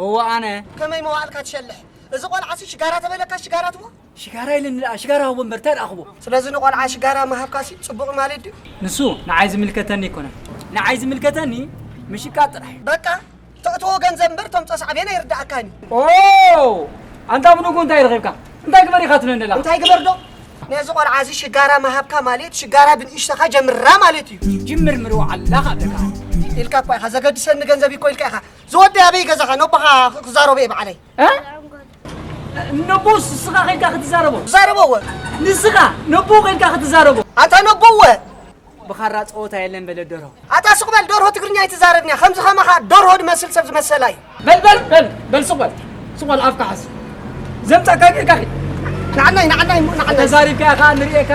እወ ኣነ። ከመይ መዋእልካ ትሸልሕ? እዚ ቆልዓሲ ሽጋራ ተበለካ ሽጋራ ትቦ? ሽጋራ ኢልኒ ደኣ ሽጋራ ሃቦ እምበር እንታይ ደኣ ክቦ? ስለዚ ንቆልዓ ሽጋራ ምሃብካሲ ጽቡቕ ማለት ድዩ? ንሱ ንዓይ ዝምልከተኒ ኣይኮነን። ንዓይ ዝምልከተኒ ምሽቃጥ ጥራሕ እዩ። በቃ ተእትዎ ገንዘብ እምበር እቶም ጸሳዕቤና ይርዳእካኒ። ኦ ኣንታ ብንጉ እንታይ ረኺብካ? እንታይ ግበር ኢኻ ትብለኒ ዘለኻ? እንታይ ግበር ዶ? ነዚ ቆልዓ እዚ ሽጋራ ምሃብካ ማለት ሽጋራ ብንእሽተኻ ጀምራ ማለት እዩ። ጅምር ምርዋዕ ኣላኻ ኣለካ። ኢልካ እኳ ኢኻ ዘገድሰኒ ገንዘብ እኮ ኢልካ ኢኻ። ዝወደይ ኣበይ ገዛኻ ነቦኻ ክዛረቦ እየ ባዕለይ። እ? ነቦስ ንስኻ ከይድካ ክትዛረቦ? ትዛረቦ እወ። ንስኻ ነቦ ከይድካ ክትዛረቦ? ኣታ ነቦ እወ። ብኻራ ጸወታ የለን በለ ደርሆ። ኣታ ሱቕ በል ደርሆ ትግርኛ ኣይትዛረብንያ ከምዚ ከማኻ ደርሆ ድመስል ሰብ ዝመሰላ እዩ። በል በል በል በል ሱቕ በል ሱቕ በል ኣፍካ ሓዝ። ዘምጻእካ ጌርካ ኺድ። ንዓናይ ንዓናይ እሞ ንዓናይ። ተዛሪብካ ኢኻ ንርእየካ።